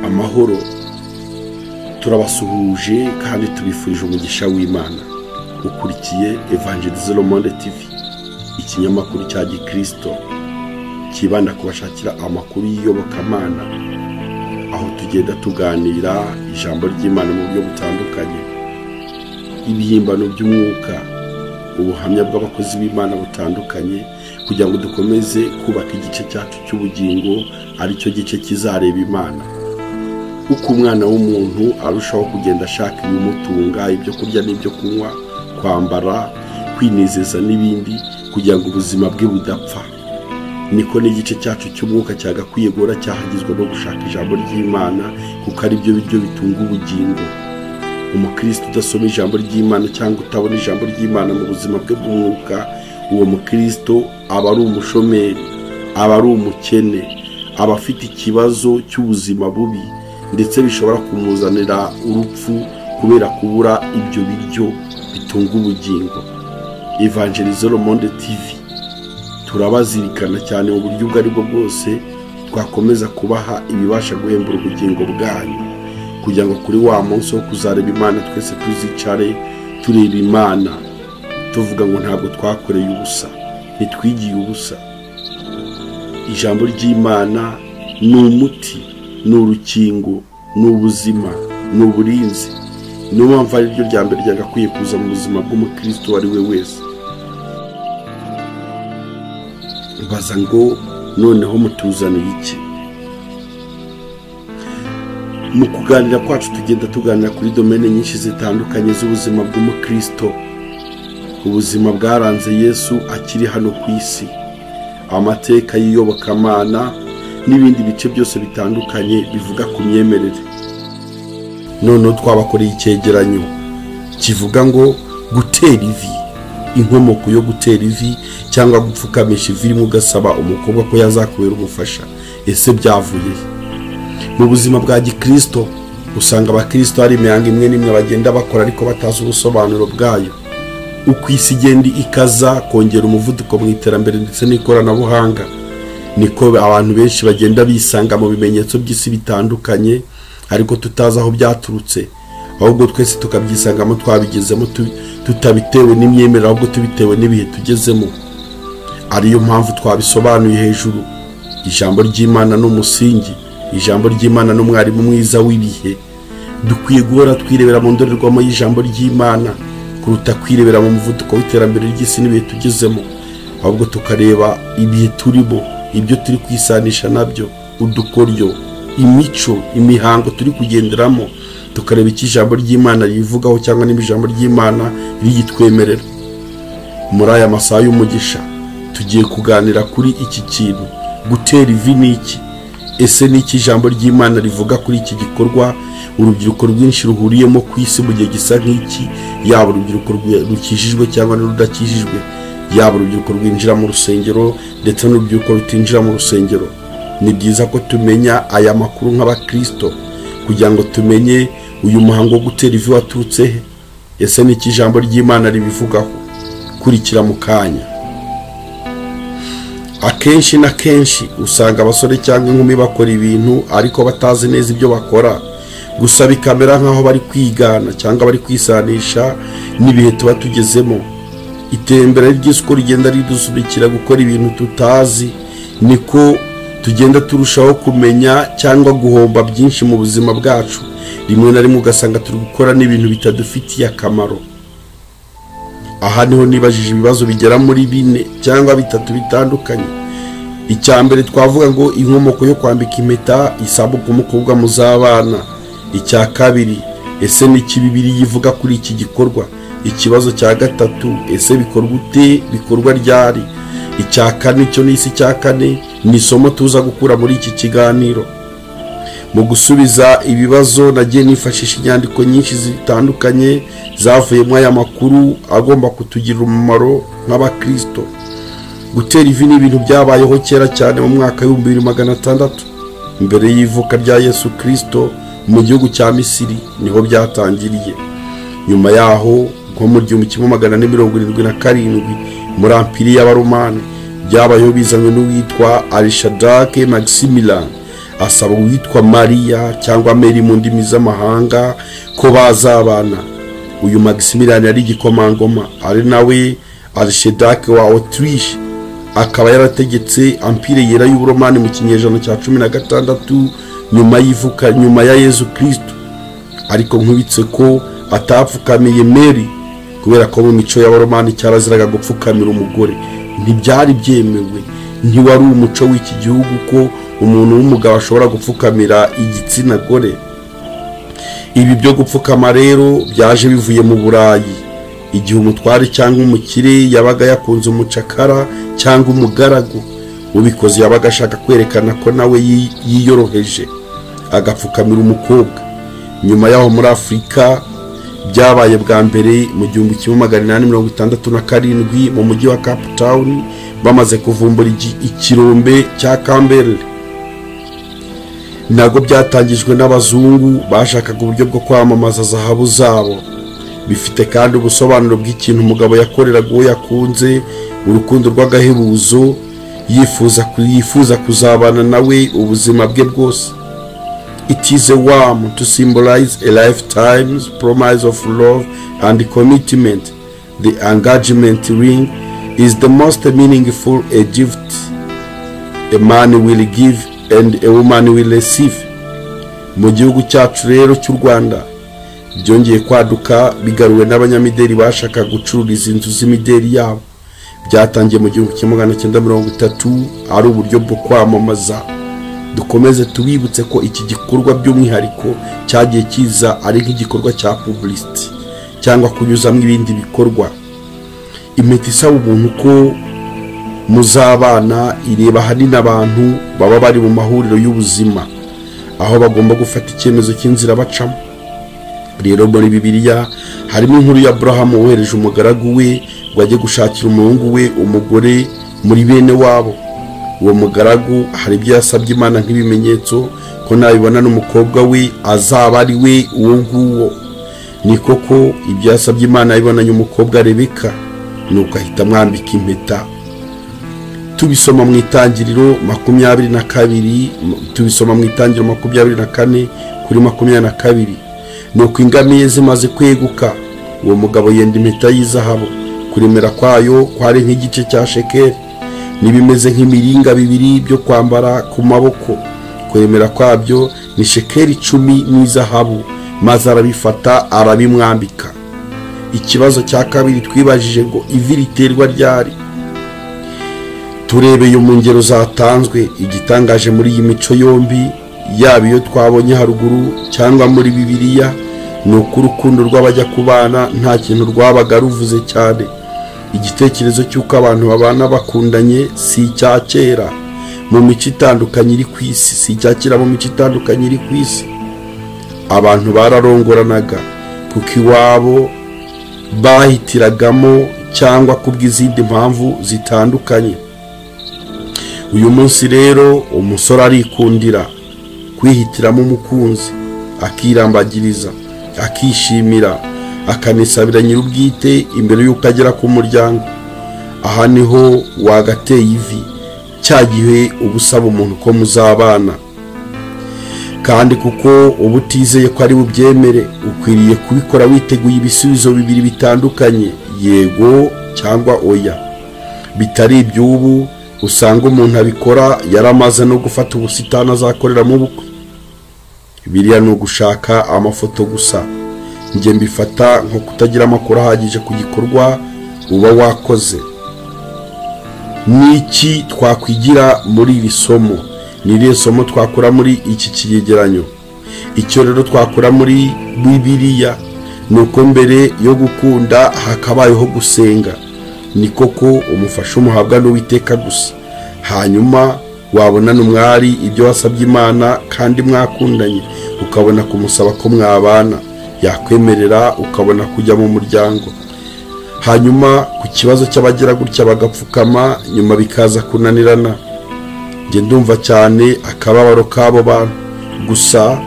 Amahoro, turabasuhuje kandi tubifurije umugisha w'Imana. Ukurikiye Evangelize Le Monde TV, ikinyamakuru cya Gikristo kibanda kubashakira amakuru y'iyobokamana, aho tugenda tuganira ijambo ry'Imana mu buryo butandukanye, ibihimbano by'umwuka, ubuhamya bw'abakozi b'Imana butandukanye, kugira ngo dukomeze kubaka igice cyacu cy'ubugingo, aricyo gice kizareba Imana. Uko umwana w'umuntu arushaho kugenda ashaka ibimutunga, ibyo kurya n'ibyo kunywa, kwambara, kwinezeza n'ibindi, kugira ngo ubuzima bwe budapfa, niko n'igice cyacu cy'umwuka cyagakwiye guhora cyahagizwa no gushaka ijambo ry'Imana, kuko ari byo biryo bitunga ubugingo. Umukristo udasoma ijambo ry'Imana cyangwa utabona ijambo ry'Imana mu buzima bwe bw'umwuka, uwo mukristo aba ari umushomeri, aba ari umukene, aba afite ikibazo cy'ubuzima bubi, ndetse bishobora kumuzanira urupfu kubera kubura ibyo biryo bitunga ubugingo. Evangelize Le Monde TV turabazirikana cyane mu buryo ubwo aribwo bwose, twakomeza kubaha ibibasha guhembura ubugingo bwanyu, kugira ngo kuri wa munsi wo kuzareba Imana twese tuzicare tureba Imana tuvuga ngo ntabwo twakoreye ubusa, ntitwigiye ubusa. Ijambo ry'Imana ni umuti, ni urukingo, ni ubuzima, ni uburinzi. Niyo mpamvu ari ryo rya mbere ryagakwiye kuza mu buzima bw'umukristo uwo ari we wese. Mbaza ngo noneho mutuzaniye iki? Mu kuganira kwacu tugenda tuganira kuri domene nyinshi zitandukanye z'ubuzima bw'umukristo, ubuzima bwaranze Yesu akiri hano ku isi, amateka y'iyobokamana n'ibindi bice byose bitandukanye bivuga ku myemerere. Noneho twabakoreye icyegeranyo kivuga ngo gutera ivi, inkomoko yo gutera ivi cyangwa gupfukamisha ivi rimwe ugasaba umukobwa ko yazakubera umufasha, ese byavuye he? Mu buzima bwa gikristo usanga abakristo hari imihango imwe n'imwe bagenda bakora ariko batazi ubusobanuro bwayo. Uko isi igenda ikaza kongera umuvuduko mu iterambere ndetse n'ikoranabuhanga, niko abantu benshi bagenda bisanga mu bimenyetso by'isi bitandukanye, ariko tutazi aho byaturutse, ahubwo twese tukabyisangamo twabigezemo tutabitewe n'imyemerere, ahubwo tubitewe n'ibihe tugezemo. Ariyo mpamvu twabisobanuye hejuru. Ijambo ry'Imana ni umusingi, ijambo ry'Imana ni umwarimu mwiza w'ibihe. Dukwiye guhora twirebera mu ndorerwamo y'ijambo ry'Imana kuruta kwirebera mu muvuduko w'iterambere ry'isi n'ibihe tugezemo, ahubwo tukareba ibihe turimo, ibyo turi kwisanisha nabyo, udukoryo, imico, imihango turi kugenderamo, tukareba icyo ijambo ry'Imana rivugaho cyangwa niba ijambo ry'Imana rigitwemerera. Muri aya masaha y'umugisha tugiye kuganira kuri iki kintu: gutera ivi ni iki? Ese ni iki ijambo ry'Imana rivuga kuri iki gikorwa urubyiruko rwinshi ruhuriyemo ku isi mu gihe gisa nk'iki, yaba urubyiruko rukijijwe cyangwa n'urudakijijwe, yaba urubyiruko rwinjira mu rusengero ndetse n'urubyiruko rutinjira mu rusengero. Ni byiza ko tumenya aya makuru nk'abakristo kugira ngo tumenye uyu muhango wo gutera ivi waturutse he, ese ni iki ijambo ry'Imana ribivugaho. Kurikira mu kanya. Akenshi na kenshi usanga abasore cyangwa inkumi bakora ibintu ariko batazi neza ibyo bakora, gusa bikamera nk'aho bari kwigana cyangwa bari kwisanisha n'ibihe tuba tugezemo. Iterambere ry'isi uko rigenda ridusubikira gukora ibintu tutazi, niko tugenda turushaho kumenya cyangwa guhomba byinshi mu buzima bwacu. Rimwe na rimwe ugasanga turi gukora n'ibintu bitadufitiye akamaro. Aha niho nibajije ibibazo bigera muri 4 cyangwa 3 bitandukanye. Icya mbere twavuga ngo inkomoko yo kwambika impeta isabwa umukobwa muzabana. Icya kabiri, ese ni iki Bibiliya ivuga kuri iki gikorwa? Ikibazo cya gatatu, ese bikorwa ute, bikorwa ryari? Icya kane cyo ni isi cya kane ni isomo tuza gukura muri iki kiganiro. Mu gusubiza ibibazo nagiye nifashisha inyandiko nyinshi zitandukanye zavuyemo aya makuru agomba kutugirira umumaro nk'abakristo. Gutera ivi ni ibintu byabayeho kera cyane mu mwaka w'2600 mbere y'ivuka rya Yesu Kristo mu gihugu cya Misiri, niho byatangiriye. Nyuma yaho nko mu 1477 muri ampiri y'Abaromani byabayeho bizanywe n'uwitwa Arishadake Maximilian, asaba uwitwa Mariya cyangwa Mary mu ndimi z'amahanga ko bazabana. Uyu Maximilian yari igikomangoma, ari nawe Archduke wa Autriche, akaba yarategetse Empire Yera y'Uburomani mu kinyejana cya 16 nyuma y'ivuka nyuma ya Yesu Kristo. Ariko nkubitse ko atapfukamiye Mary kubera ko mu mico y'Abaromani cyaraziraga gupfukamira umugore, ntibyari byemewe, ntiwari umuco w'iki gihugu ko umuntu w'umugabo ashobora gupfukamira igitsina gore. Ibi byo gupfukama rero byaje bivuye mu Burayi, igihe umutware cyangwa umukire yabaga yakunze umucakara cyangwa umugaragu, ubikoze yabaga ashaka kwerekana ko nawe yiyoroheje agapfukamira umukobwa. Nyuma yaho muri Afurika byabaye bwa mbere mu 1867 mu mujyi wa Cape Town, bamaze kuvumbura ikirombe cya Campbell. Ntabwo byatangijwe n'abazungu bashakaga uburyo bwo kwamamaza zahabu zabo. Bifite kandi ubusobanuro bw'ikintu umugabo yakoreraga uwo yakunze, urukundo rw'agahebuzo, yifuza kuzabana nawe ubuzima bwe bwose. It is a worm to symbolize a lifetime's promise of love and commitment. The engagement ring is the most meaningful a gift a man will give and a woman will receive. Mu gihugu cyacu rero cy'u Rwanda byongeye kwaduka bigaruwe n'abanyamideli bashaka gucururiza inzu z'imideli yabo. Byatangiye mu 1930 ari uburyo bwo kwamamaza. Dukomeze tubibutse ko iki gikorwa by'umwihariko cyagiye kiza ari nk'igikorwa cya publicity cyangwa kunyuzamo ibindi bikorwa. Impeta isaba umuntu ko muzabana ireba ahanini abantu baba bari mu mahuriro y'ubuzima, aho bagomba gufata icyemezo cy'inzira bacamo. Rero muri Bibiliya harimo inkuru ya Abrahamu wohereje umugaragu we ngo ajye gushakira umuhungu we umugore muri bene wabo. Uwo mugaragu hari ibyo yasabye Imana nk'ibimenyetso ko nabibona n'umukobwa we azaba ari we uwo nguwo. Ni koko ibyo yasabye Imana yabibonanye umukobwa Rebeka, nuko ahita amwambika impeta. Tubisoma mu Itangiriro 22, tubisoma mu Itangiriro 24 kuri 22. Nuko ingamiye zimaze kweguka, uwo mugabo yenda impeta y'izahabu, kuremera kwayo kwari nk'igice cya shekeli, n'ibimeze nk'imiringa bibiri byo kwambara ku maboko, kuremera kwabyo ni shekeli 10 n'izahabu, maze arabifata arabimwambika. Ikibazo cya kabiri twibajije ngo ivi riterwa ryari? Turebeye mu ngero zatanzwe, igitangaje muri iyi mico yombi, yaba iyo twabonye haruguru cyangwa muri Bibiliya, ni uko urukundo rw'abajya kubana nta kintu rwabaga ruvuze cyane. Igitekerezo cy'uko abantu babana bakundanye si icya kera mu mico itandukanye iri ku isi, si icya kera mu mico itandukanye iri ku isi. Abantu bararongoranaga kuko iwabo bahitiragamo cyangwa kubw'izindi mpamvu zitandukanye. Uyu munsi rero umusore arikundira kwihitiramo umukunzi, akirambagiriza, akishimira, akanisabira nyir'ubwite imbere y'uko agera ku muryango. Aha niho wagateye ivi cya gihe uba usaba umuntu ko muzabana, kandi kuko uba utizeye ko ari bubyemere, ukwiriye kubikora witeguye ibisubizo bibiri bitandukanye, yego cyangwa oya. Bitari iby'ubu usanga umuntu abikora yaramaze no gufata ubusitani azakoreramo ubukwe. Biriya ni ugushaka amafoto gusa. Njye mbifata nko kutagira amakuru ahagije ku gikorwa uba wakoze. Niki twakwigira muri iri somo? Ni irihe somo twakura muri iki kigegeranyo? Icyo rero twakura muri Bibiliya ni uko mbere yo gukunda hakabayeho gusenga. Ni koko umufasha umuhabwa n'Uwiteka gusa. Hanyuma wabona n'umwari ibyo wasabye Imana kandi mwakundanye, ukabona kumusaba ko mwabana, yakwemerera ukabona kujya mu muryango. Hanyuma ku kibazo cy'abagira gutya bagapfukama nyuma bikaza kunanirana, njye ndumva cyane akababaro k'abo bantu. Gusa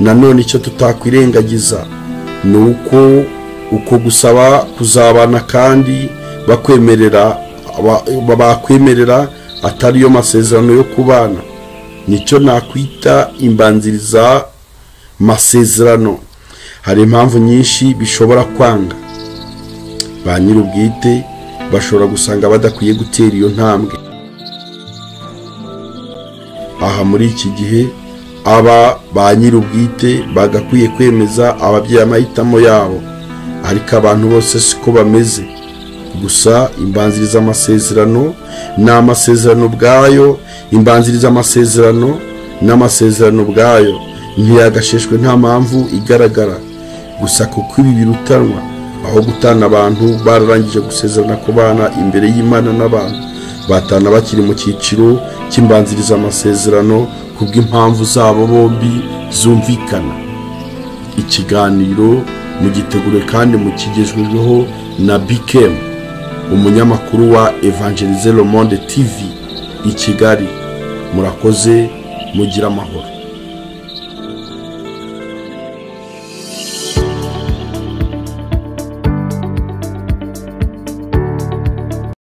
nanone icyo tutakwirengagiza ni uko gusaba kuzabana kandi bakwemerera atari yo masezerano yo kubana. Nicyo nakwita imbanziriza masezerano. Hari impamvu nyinshi bishobora kwanga. Ba nyir'ubwite bashobora gusanga badakwiye gutera iyo ntambwe. Aha muri iki gihe aba ba nyir'ubwite bagakwiye kwemeza ababyeyi amahitamo yabo, ariko abantu bose siko bameze. Gusa imbanziriza amasezerano ni amasezerano ubwayo, imbanziriza amasezerano n'amasezerano ubwayo ntiyagasheshwe nta mpamvu igaragara. Gusa kuko ibi birutanwa, aho gutana abantu bararangije gusezerana ku bana imbere y'Imana n'abantu, batana bakiri mu cyiciro cy'imbanziriza amasezerano kubw'impamvu zabo bombi zumvikana. Ikiganiro mugitegure kandi mukigejweho na Bikem, umunyamakuru wa Evangelize Le Monde TV i Kigali. Murakoze, mugira amahoro.